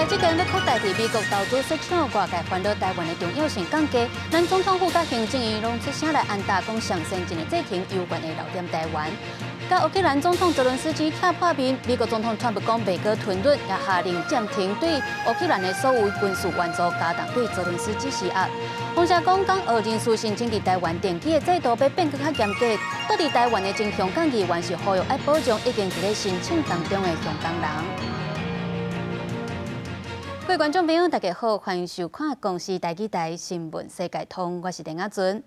台積電欲擴大佇美國投資設廠，外界煩惱台灣的重要性降低。咱總統府佮行政院攏出聲來安答，講上先進的製程猶原會留踮台灣。佮烏克蘭總統澤倫斯基拆破面，美國總統川普講袂閣吞忍，也下令暫停對烏克蘭的所有軍事援助，加重對澤倫斯基施壓。風聲講港澳人士申請佇台灣定居的制度欲變閣較嚴格，蹛佇台灣的前香港議員是呼籲愛保障已經佇咧申請當中的香港人。各位觀眾朋友，大家好，歡迎收看《公視台語台新聞世界通》，我是鄧亞尊。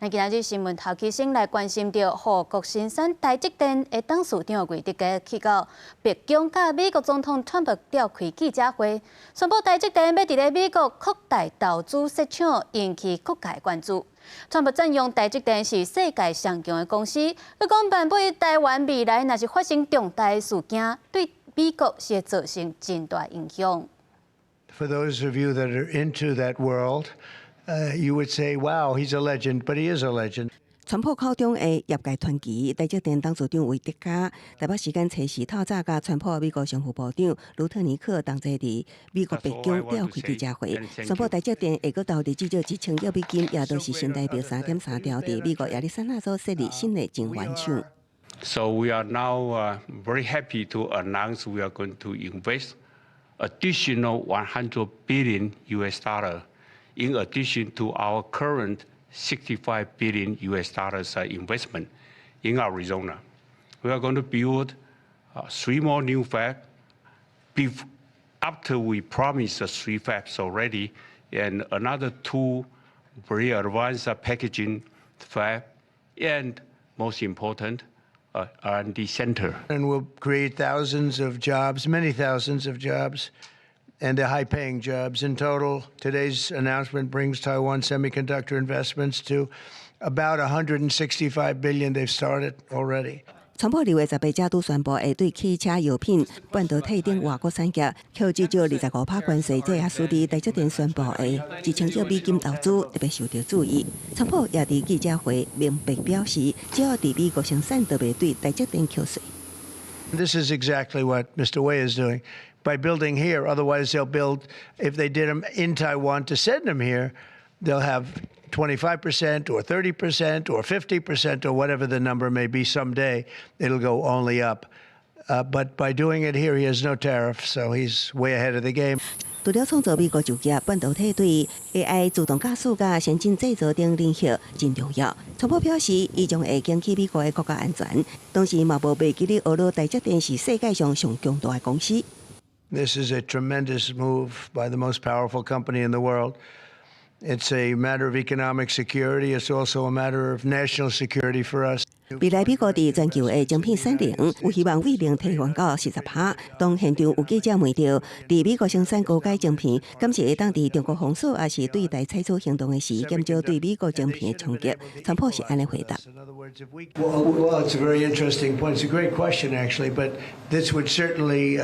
咱今仔日新聞頭起先來關心著，護國神山台積電的董事長魏哲家去到白宮，佮美國總統川普召開記者會，宣布台積電欲佇咧美國擴大投資設廠，引起各界關注。川普讚揚台積電是世界上強的公司，閣講萬不台灣未來若是發生重大的事件，對美國是會造成真大影響。 For those of you that are into that world, you would say, "Wow, he's a legend," but he is a legend. 川普口中的業界傳奇，台積電董事長魏哲家，台北時間初四透早佮川普美國商務部長盧特尼克同齊佇美國白宮召開記者會，宣布台積電會閣投入至少1000億美金，也就是新台幣3.3兆，佇美國亞利桑那州設立新的晶圓廠。 So we are now very happy to announce we are going to invest additional 100 billion US dollar in addition to our current 65 billion US dollars investment in Arizona. We are going to build three more new fabs after we promised three fabs already and another two very advanced packaging fab and, most important, R&D center. And we'll create thousands of jobs, many thousands of jobs, and the high-paying jobs. In total, today's announcement brings Taiwan semiconductor investments to about 165 billion. They've started already. 川普2月18才拄宣布會對汽車、藥品、半導體等外國產業扣至少25趴關稅，這也使得台積電宣布的1000億美金投資特別受到注意。川普也佇記者會明白表示，只要佇美國生產，就袂對台積電扣稅。 This is exactly what Mr. Wei is doing by building here. Otherwise, they'll build, if they did them in Taiwan to send them here, they'll have 25% or 30% or 50% or whatever the number may be someday. It'll go only up. But by doing it here, he has no tariff, so he's way ahead of the game. 除了創造美國就業，半導體對 AI 自動駕駛佮先進製造等領域真重要。川普表示，伊將會堅持美國的國家安全，同時嘛無袂記得呵咾台積電是世界上上強大的公司。 This is a tremendous move by the most powerful company in the world. It's a matter of economic security. It's also a matter of national security for us. 未來美國佇全球的晶片產能有希望為零提懸到40趴。當現場有記者問著，佇美國生產高階晶片，敢是會當佇中國封鎖，抑是對台採取行動的時，減少對美國晶片的衝擊？川普是按呢回答。 Well, it's a very interesting point. It's a great question, actually, but this would certainly,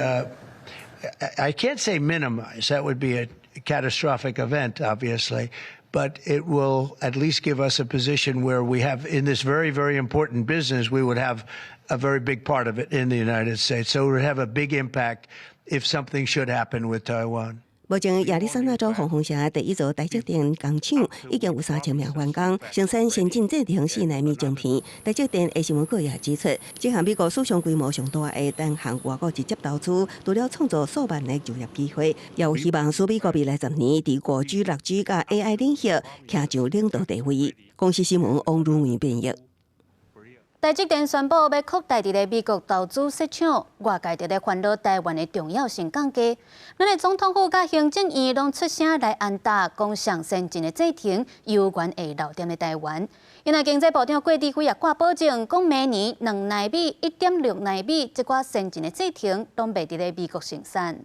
I can't say minimize. That would be a catastrophic event, obviously. But it will at least give us a position where we have, in this very, very important business, we would have a very big part of it in the United States. So it would have a big impact if something should happen with Taiwan. 目前亞利桑那州黃蜂城第一座台積電工廠已經有3000名員工，生產先進製程4納米晶片。台積電的新聞稿也指出，這項美國史上規模上大的單項外國直接投資，除了創造數萬个就業機會，也有希望使美國未來10年佇5G、6G 佮 AI 領域徛上領導地位。公視新聞王如文編譯。台積電宣布欲擴大佇咧美國投資設廠，外界佇咧煩惱台灣的重要性降低。咱的總統府佮行政院攏出聲來安答，講上先進的製程猶原會留踮咧台灣。另外經濟部長郭智輝也掛保證，講明年2納米、1.6納米這寡先進的製程攏袂佇咧美國生產。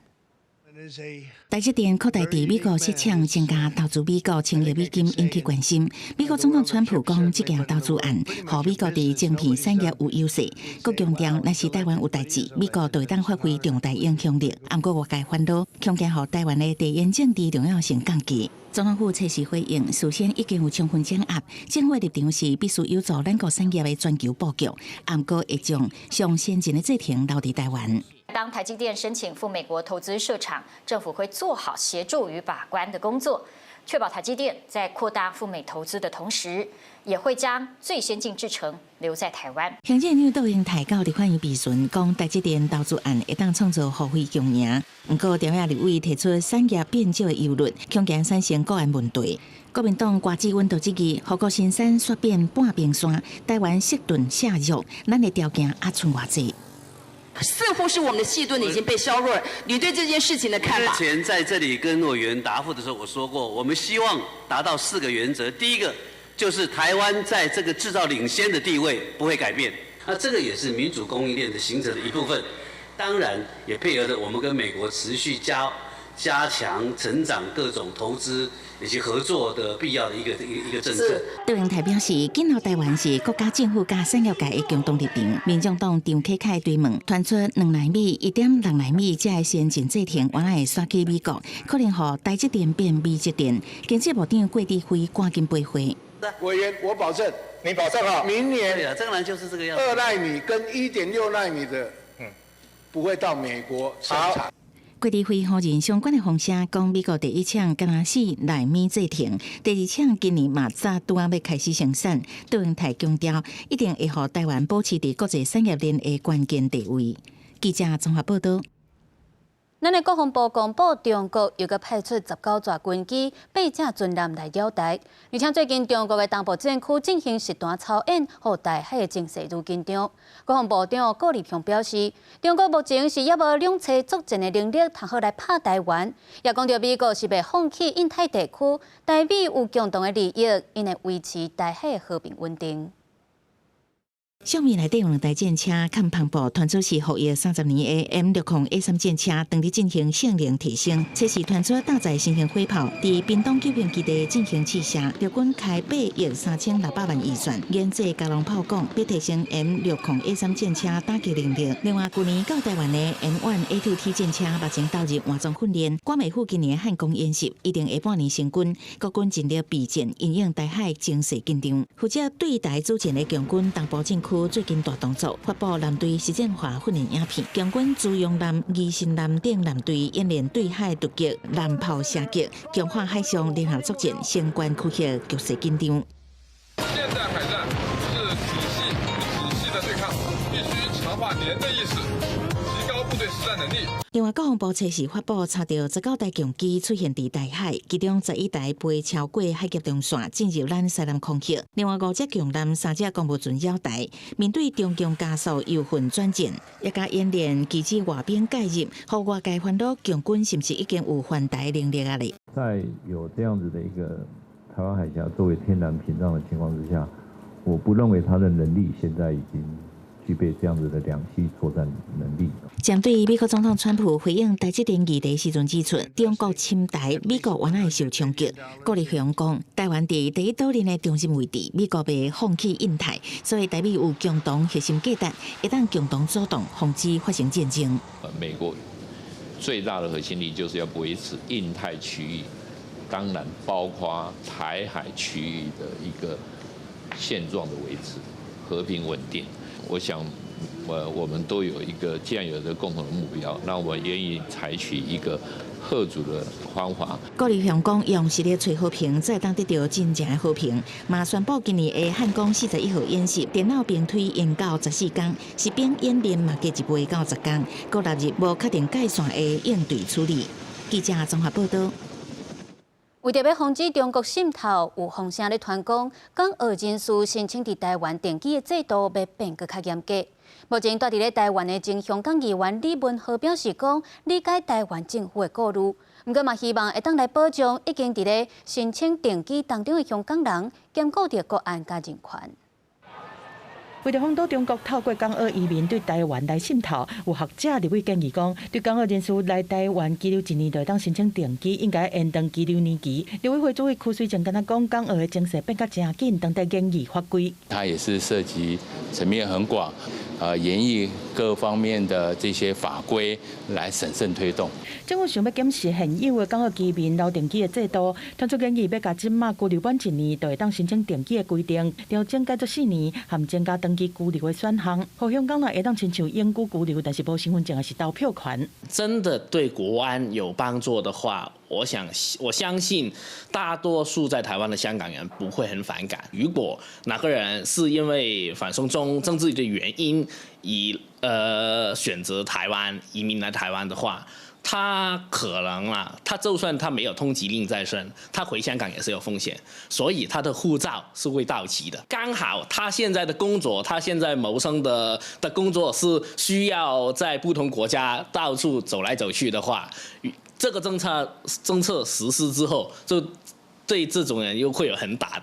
台積電擴大佇美國設廠，增加投資美國1000億美金，引起關心。美國總統川普講，這件投資案，予美國佇晶片產業有優勢。閣強調，若是台灣有代誌，美國就會當發揮重大影響力。毋過外界煩惱，恐驚予台灣的地緣政治重要性降低。總統府測試回應，事先已經有充分掌握，政府的立場是必須有助咱國產業的全球布局，毋過會將上先進的製程留佇台灣。當台積電申請赴美國投資設廠，政府會做好協助與把關的工作，確保台積電在擴大赴美投資的同時，也會將最先進製程留在台灣。行政院長杜英台到立法院備詢，講台積電投資案會當創造互惠共贏。毋過，朝野立委提出產業變少的憂慮，恐驚產生國安問題。國民黨郭志穩就質疑，護國神山煞變半冰山，台灣矽盾削弱，咱的條件猶賰偌濟。似乎是我們的矽盾已經被削弱了。你對這件事情的看法？之前在這裡跟委員答覆的時候，我說過，我們希望達到四個原則。第一個就是台灣在這個製造領先的地位不會改變，那這個也是民主供應鏈的形成的一部分。當然，也配合着我們跟美國持續加強成長各種投資以及合作的必要的一個政策。杜英台表示，緊牢台灣是國家政府佮產業界的共同立場。民眾黨張啟楷追問，傳出2納米、1.6納米這个先進製程，原來會徙去美國，可能予台積電變美積電。經濟部長郭智輝趕緊回話。委員，我保證，你保證啊？明年對啊，當然就是這個樣子。2納米跟1.6納米的，不會到美國生產。郭智輝否認相關的風聲，講美國第一廠敢若4納米製程，第二廠今年嘛才拄仔欲開始生產。杜英台強調，一定會予台灣保持佇國際產業鏈的關鍵地位。記者綜合報道。咱的國防部公布，中國又閣派出19座軍機、八隻軍艦來擾台。而且最近中國的東部戰區進行實彈操演，予台海的情勢愈緊張。國防部長顧立雄表示，中國目前是猶無兩棲作戰的能力，通好來拍台灣。也講著美國是袂放棄印太地區，台美有共同的利益，𪜶會維持台海和平穩定。相片內底有兩台戰車，看帆布，傳出是服役30年的 M60A3戰車，當佇進行性能提升。測試傳出搭載新型火炮，佇屏東九平基地進行試射。陸軍開8億3600萬預算，研製加農炮講，欲提升 M60A3戰車打擊能力。另外，舊年到台灣的 M1A2T 戰車目前投入換裝訓練。關美府今年漢光演習一定下半年成軍，國軍盡力備戰，因應台海情勢緊張。負責對台主戰的共軍東部戰區最近大動作，發布艦隊實戰化訓練影片，共軍朱鎔艦、疑神艦等艦隊演練對海突擊、艦炮射擊，強化海上聯合作戰，相關區域局勢緊張。現代海戰是體系體系的對抗，必須強化連的意識，提高部隊實戰能力。另外，國防部測試發布查著19台共機出現佇台海，其中11台飛超過海峽中線，進入咱西南空域。另外五隻共艦、三隻公務船繞台，面對中共加速由混轉戰，也共演練機制外兵介入，予外界煩惱共軍是毋是已經有環台能力啊咧？在有這樣子的一個台灣海峽作為天然屏障的情況之下，我不認為他的能力現在已經具備這樣子的兩棲作戰能力。針對美國總統川普回應台積電議題時陣指出，中國侵台，美國原來會受衝擊。顧立雄講，台灣佇第一島鏈的中心位置，美國袂放棄印太，所以台美有共同核心價值，會當共同阻擋，防止發生戰爭。美國最大的核心利益就是要維持印太區域，當然包括台海區域的一個現狀的維持，和平穩定。我想，我們都有一個，既然有這個共同的目標，那我們願意採取一個嚇阻的方法。顧立雄講，用實力揣和平，才會當得著真正的和平。嘛宣布今年的漢光41號演習，電腦兵推延到14天，實兵演練嘛加一倍到10天，閣納入無確定界線的應對處理。記者綜合報道。為著欲防止中國滲透，有風聲咧傳講，港澳人士申請佇台灣定居的制度欲變閣較嚴格。目前蹛佇咧台灣的前香港議員李文和表示講，理解台灣政府的顧慮，毋過嘛希望會當來保障已經佇咧申請定居當中的香港人，兼顧著國安佮人權。為著防堵中國透過港澳移民對台灣來滲透，有學者立委建議講，對港澳人士來台灣居留一年就會當申請定居，應該延長居留年期。立委會主委柯水正敢若講，港澳的情勢變甲誠緊，當代研議法規。它也是涉及層面很廣，研議各方面的這些法規來審慎推動。政府想欲檢視現有的港澳居民留定居的制度，提出建議欲共這馬居留滿一年就會當申請定居的規定，調整改做4年，含增加長期居留的選項，予香港人會當親像永久居留，但是無身份證的是投票權。真的對國安有幫助的話，我想我相信大多數在台灣的香港人不會很反感。如果哪個人是因為反送中政治的原因而選擇台灣移民來台灣的話，他可能啊，他就算他沒有通緝令在身，他回香港也是有風險，所以他的護照是會到期的。剛好他現在的工作，他現在謀生的工作是需要在不同國家到處走來走去的話，這個政策實施之後，就對這種人又會有很大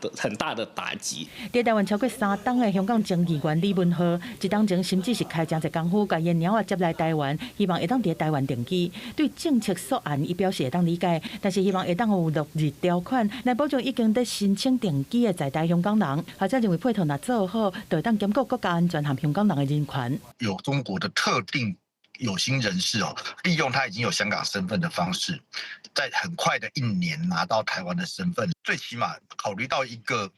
的打擊。佇台灣超過3冬的香港前議員李文浩，一冬前甚至是開誠濟功夫，共伊的貓仔接來台灣，希望會當佇台灣定居。對政策草案，伊表示會當理解，但是希望會當有落日條款來保障已經佇申請定居的在台香港人，或者認為配套若做好，就會當兼顧國家安全和香港人的人權。有中國的特定有心人士哦，利用他已經有香港身份的方式，在很快的一年拿到台灣的身份，最起碼考慮到一個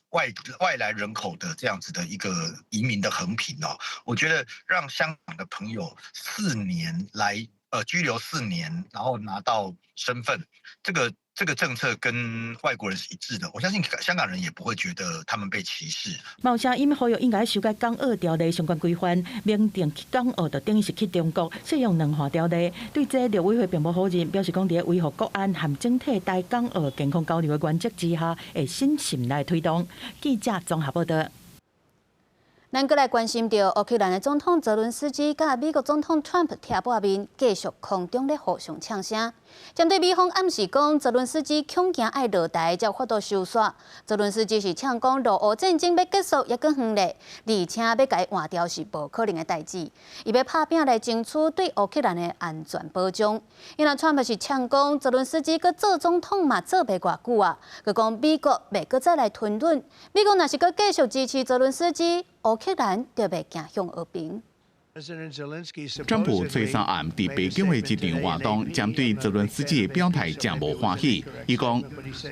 外來人口的這樣子的一個移民的衡平哦，我覺得讓香港的朋友四年來居留四年，然後拿到身份，這個政策跟外國人是一致的，我相信香港人也不會覺得他們被歧視。嘛有聲音呼籲應該修改港澳條例相關規範，明定去港澳就等於是去中國，適用兩項條例。對這陸委會並無否認，表示講佇維護國安和整體台港澳健康交流的原則之下，會審慎來推動。記者綜合報道。咱閣來關心著烏克蘭的總統澤倫斯基佮美國總統川普拆破面，繼續空中咧互相嗆聲。針對美方暗示講澤倫斯基恐驚愛落台，才有法度收煞。澤倫斯基是嗆講俄烏戰爭欲結束猶閣遠咧，而且欲共伊換掉是無可能的代誌。伊欲拍拚來爭取對烏克蘭的安全保障。因為川普是嗆講澤倫斯基閣做總統嘛做袂偌久啊，閣講美國袂閣再來吞忍。美國若是閣繼續支持澤倫斯基，烏克蘭就袂走向和平。川普初三暗佇白宮的一場活動，針對澤倫斯基的表態誠無歡喜。伊講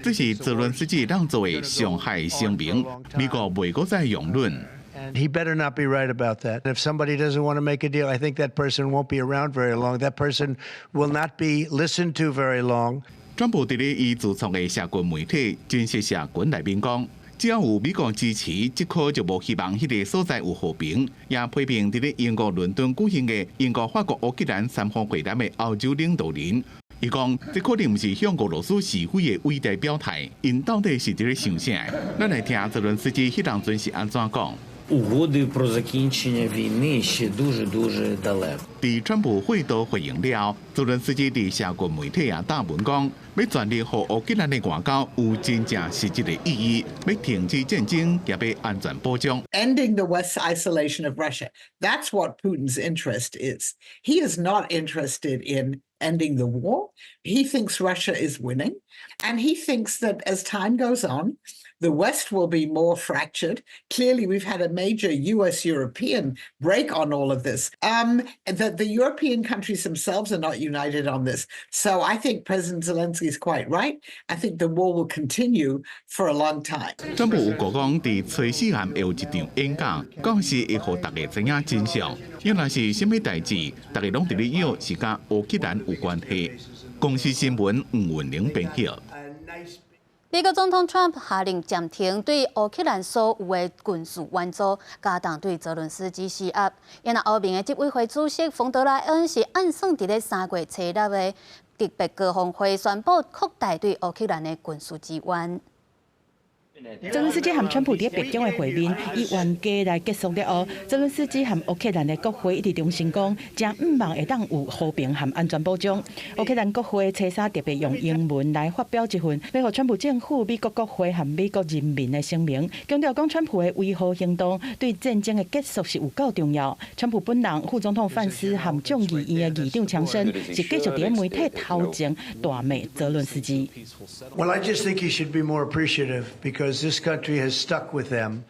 這是澤倫斯基當做的傷害聲明，美國袂閣再容忍。 He better not be right about that. If somebody doesn't want to make a deal, I think that person won't be around very long. That person will not be listened to very long. 川普佇咧伊自創的社群媒體真實社群內面講，只要有美國支持，這箍就無希望彼个所在有和平。也批評佇咧英國倫敦舉行的英國、法國、烏克蘭三方會談的歐洲領導人，伊講這可能毋是向俄羅斯示威的偉大表態，𪜶到底是佇咧想啥？咱來聽澤倫斯基彼當陣是按怎講。 Угоди про закінчення війни ще дуже дуже далеко。佇川普會都回應了，澤倫斯基佇社群媒體也貼文講，欲全力予烏克蘭的外交有真正實質的意義，欲停止戰爭，也欲安全保障。 Ending the West's isolation of Russia. That's what Putin's interest is. He is not interested in ending the war. He thinks Russia is winning, and he thinks that as time goes on, the West will be more fractured. Clearly, we've had a major US European break on all of this. That the European countries themselves are not united on this. So I think President Zelensky is quite right. I think the war will continue for a long time. 川普有講，佇初四暗會有一場演講，講是會予大家知影真相。若是啥物代誌，大家攏佇咧臆是佮烏克蘭有關係。公視新聞吳文玲編譯。美國總統川普下令暫停對烏克蘭所有的軍事援助，加重對澤倫斯基施壓。因為歐盟的執委會主席馮德萊恩是按算佇咧3月初六的特別高峰會宣布擴大對烏克蘭的軍事支援。澤倫斯基和川普佇白宮的會面以冤家來結束了後，澤倫斯基和烏克蘭的國會一直重申講，誠向望會當有和平和安全保障。烏克蘭國會初三特別用英文來發表一份，欲予川普政府、美國國會和美國人民的聲明，強調講川普的維和行動對戰爭的結束是有夠重要。川普本人、副總統范斯和眾議院的議長強生是繼續佇媒體頭前大罵澤倫斯基。 Well, I just think he should be more appreciative because this country has stuck with them.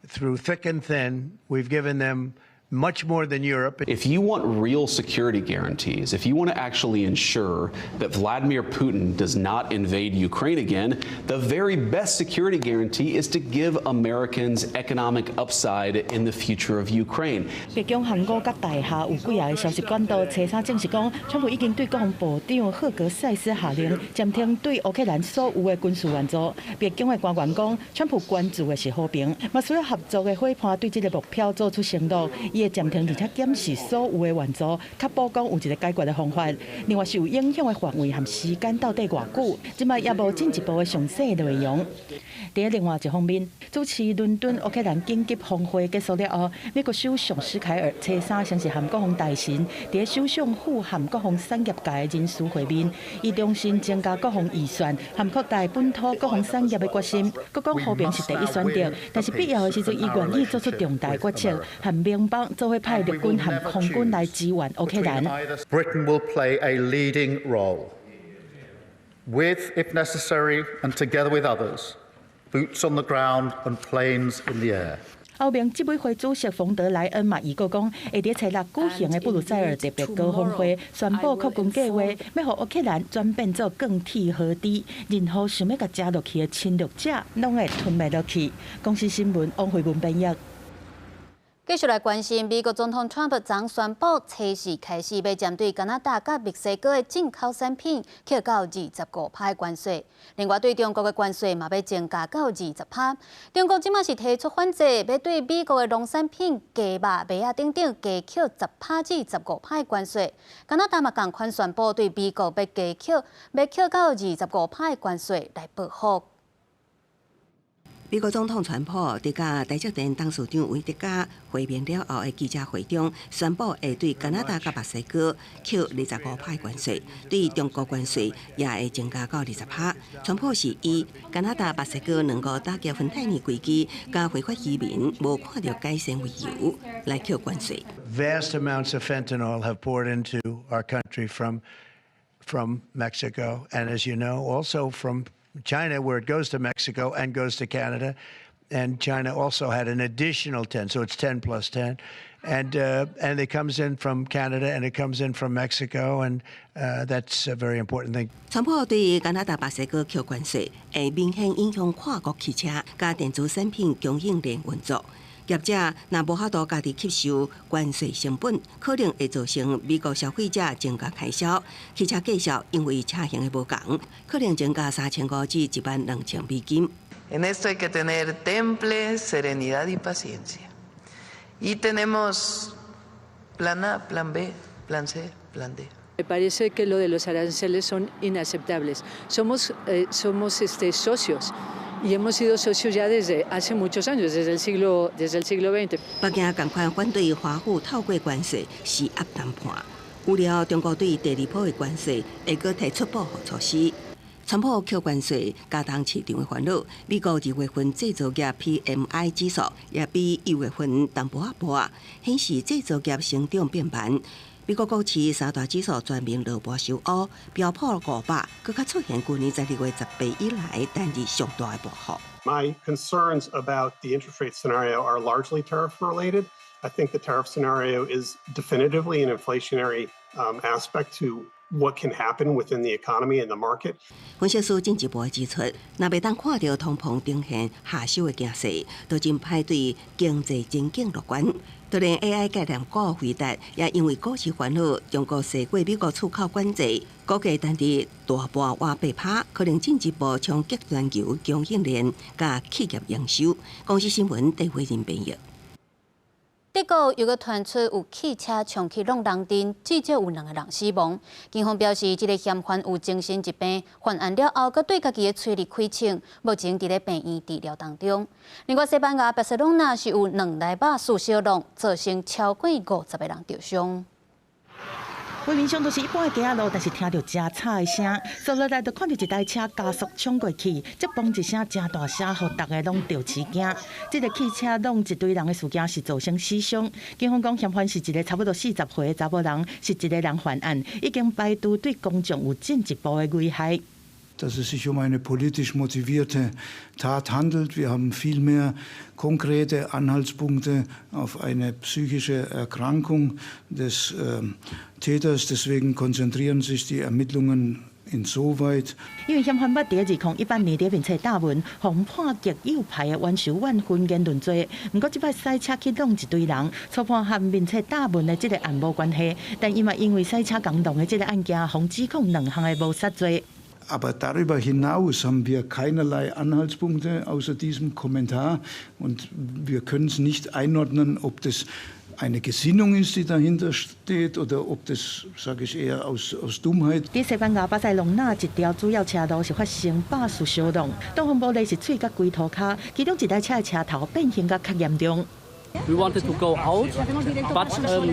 Through thick and thin, we've given them much more than Europe. If you want real security guarantees, if you want to actually ensure that Vladimir Putin does not invade Ukraine again, the very best security guarantee is to give Americans economic upside in the future of Ukraine. 白宮和五角大廈有幾个消息管道，初三證實講，川普已經對國防部長赫格塞斯下令暫停對烏克蘭所有的軍事援助。白宮的官員講，川普關注的是和平，嘛需要合作的伙伴對這个目標做出承諾。伊會暫停，而且檢視所有的援助，確保講有一个解決的方法。另外，受影響的範圍和時間到底偌久，這擺猶無進一步的詳細內容。佇另外一方面，主持倫敦烏克蘭緊急峰會結束了後，美國首相史凱爾初三先是和國防大臣佇首相府和國防產業界的人士會面，伊重申增加國防預算和擴大本土國防產業的決心。閣講和平是第一選擇，但是必要的時陣，伊願意做出重大決策，和盟邦做伙派陸軍和空軍來支援烏克蘭。 Britain will play a leading role, with, if necessary, and together with others, boots on the ground and planes in the air. 歐盟執委會主席馮德萊恩嘛預告講，會佇初六舉行的布魯塞爾特別高峰會宣布擴軍計劃，欲予烏克蘭轉變做鋼鐵河堤，任何想欲共食落去的侵略者，攏會吞袂落去。公視新聞王慧文編譯。繼續來關心，美國總統川普昨宣布，初四開始欲針對加拿大佮墨西哥的進口產品，扣到25%關稅。另外，對中國的關稅嘛欲增加到20%。中國這馬是提出反制，欲對美國的農產品、雞肉、麥仔等等加扣10%至15%關稅。加拿大嘛仝款宣布對美國欲加扣，欲扣到25%的關稅來報復。美國總統川普佇佮台積電董事長魏哲家會面了後的記者會中，宣布會對加拿大佮墨西哥扣25%關稅，對中國關稅也會增加到20%。川普是以加拿大、墨西哥兩個打擊芬太尼危機佮非法移民無看著改善為由來扣關稅。 Vast amounts of fentanyl have poured into our country from Mexico, and as you know, also from China, where it goes to Mexico and goes to Canada. And China also had an additional 10, so it's 10 plus 10. And it comes in from Canada and it comes in from Mexico, and that's a very important thing. 川普對加拿大、墨西哥扣關稅，會明顯影響跨國汽車佮電子產品供應鏈運作。業者若無法度家己吸收關稅成本，可能會造成美國消費者增加開銷。汽車價數因為車型的無仝，可能增加3500至12,000美金。 En esto hay que tener temple, serenidad y paciencia. Y tenemos plan A, plan B, plan C, plan D. Me parece que lo de los aranceles son inaceptables. Somos socios y hemos sido socios ya desde hace muchos años, desde el siglo XX. 北京仝款反對華府透過關稅施壓談判，預料中國對第二波的關稅會閣提出報復措施。川普扣關稅加重市場的煩惱。美國2月份製造業 PMI 指數也比1月份淡薄仔薄，顯示製造業成長變慢。美國股市三大指數全面落盤收烏，標普500閣較出現舊年12月18以來單日上大的波幅。 My concerns about the interest rate scenario are largely tariff related. I think the tariff scenario is definitively an inflationary aspect to what can happen within the economy and the market. 分析師進一步指出，若袂當看著通膨呈現下修的形勢，就真歹對經濟前景樂觀。就連 AI 概念股輝達也因為股市煩惱，中國涉過美國出口管制，股價單日大跌逾8%，可能進一步衝擊全球供應鏈佮企業營收。公視新聞戴慧仁編譯。德國又閣傳出有汽車衝去挵人陣，至少有兩个人死亡。警方表示，這个嫌犯有精神疾病，犯案了後，閣對家己的喙裡開槍，目前佇咧病院治療當中。另外，西班牙巴塞隆納是有兩台馬失小挵，造成超過50个人著傷。畫面上都是一般的街仔路，但是聽著真吵的聲，紲落來就看著一台車加速衝過去，這嘣一聲真大聲，予逐个攏著飼驚。這个汽車挵一堆人的事件是造成死傷。警方講，嫌犯是一个差不多40歲的查某人，是一个人犯案，已經排除對公眾有進一步的危害。Dass es sich um eine politisch motivierte Tat handelt. Wir haben viel mehr konkrete Anhaltspunkte auf eine psychische Erkrankung des Täters. Deswegen konzentrieren sich die Ermittlungen insoweit。因為嫌犯捌佇2018年佇面冊貼文，予判極右派的冤仇怨恨言論罪。毋過這擺賽車去挵一堆人，初判和面冊貼文的這個案無關係，但伊嘛因為賽車共挵的這個案件，予指控兩項的謀殺罪。 Aber darüber hinaus haben wir keinerlei Anhaltspunkte außer diesem Kommentar und wir können es nicht einordnen, ob das eine Gesinnung ist, die dahinter steht, oder ob das, sage ich, eher aus Dummheit. 佇西班牙巴塞隆納一條主要車路是發生巴士相撞，擋風玻璃是碎甲規塗跤，其中一台車的車頭變形甲較嚴重。 We wanted to go out, but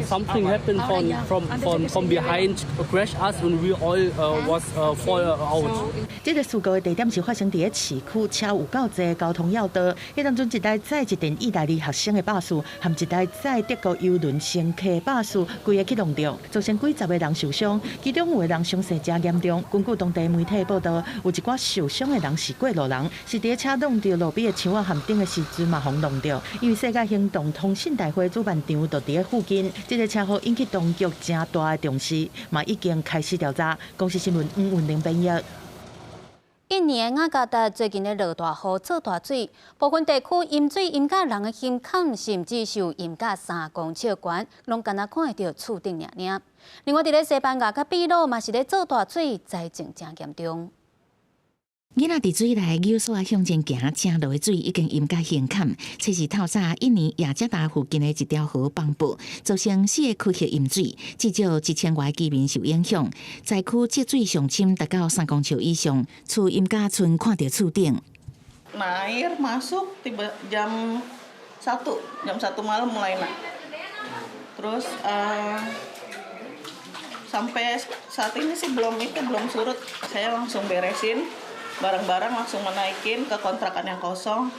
something happened from behind, crashed us, and we all was fall out. 這個事故的地點是發生佇咧市區，車有夠濟交通要道。彼當陣一台載一陣意大利學生的巴士，和一台載德國郵輪乘客的巴士，規个去挵著，造成幾十个人受傷，其中有的人傷勢誠嚴重。根據當地媒體報道，有一寡受傷的人是過路人，是佇咧車挵著路邊的牆仔和頂的時陣嘛，予挵著。因為世界行動通信大會主辦場就佇咧附近，這個車禍引起當局誠大的重視，嘛已經開始調查。公視新聞吳文玲編譯。印尼的雅加達最近咧落大雨、做大水，部分地區淹水淹甲人的胸坎，甚至是有淹甲3公尺懸，攏干焦看會著厝頂爾爾。另外，佇咧西班牙佮秘魯嘛是咧做大水，災情誠嚴重。囡仔佇水內扭索仔向前行，正落的水已經淹甲胸坎。這是透早印尼雅加達附近的一條河崩爆，造成四个區域淹水，至少1000外居民受影響。災區積水上深達到3公尺以上，厝淹甲賰看著厝頂。 Air masuk tiba jam 1, jam 1 malam mulai nak. Terus sampai saat ini sih belum itu belum surut. Saya langsung beresin barang-barang, langsung menaikin ke kontrakan yang kosong,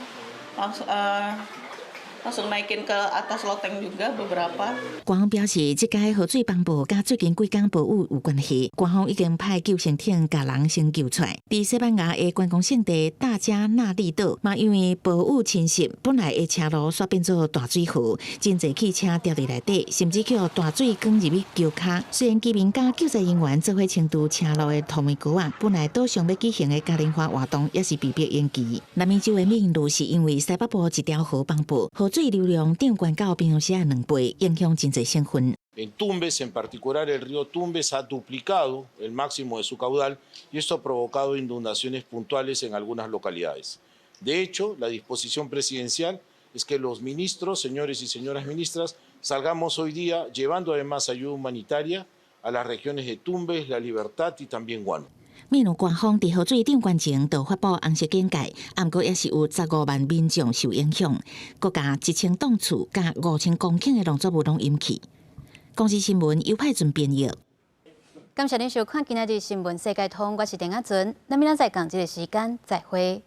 langsung naikin ke atas loteng juga beberapa。官方表示，這擺河水崩爆佮最近幾工暴雨有關係。官方已經派救生艇共人先救出來。佇西班牙的觀光勝地大加那利島，嘛因為暴雨侵襲，本來的車路煞變做大水河，真濟汽車掉佇內底，甚至予大水捲入去橋跤。雖然居民佮救災人員做伙清除車路的土泥膏仔，本來島上欲舉行的嘉年華活動也是被迫延期。南美洲的秘魯是因為西北部一條河崩爆，河水流量漲懸到平常時的2倍，影響真濟省份。 En Tumbes, en particular, el río Tumbes ha duplicado el máximo de su caudal y esto ha provocado inundaciones puntuales en algunas localidades. De hecho, la disposición presidencial es que los ministros, señores y señoras ministras, salgamos hoy día llevando además ayuda humanitaria a las regiones de Tumbes, La Libertad y también Huánuco. 秘魯官方佇河水漲懸前就發布紅色警戒，毋過也是有15萬民眾受影響，閣加1000棟厝佮5000公頃的農作物攏淹去。公視新聞尤派準編譯。感謝您收看今仔日新聞世界通，我是鄧阿純，咱明仔載仝這个時間再會。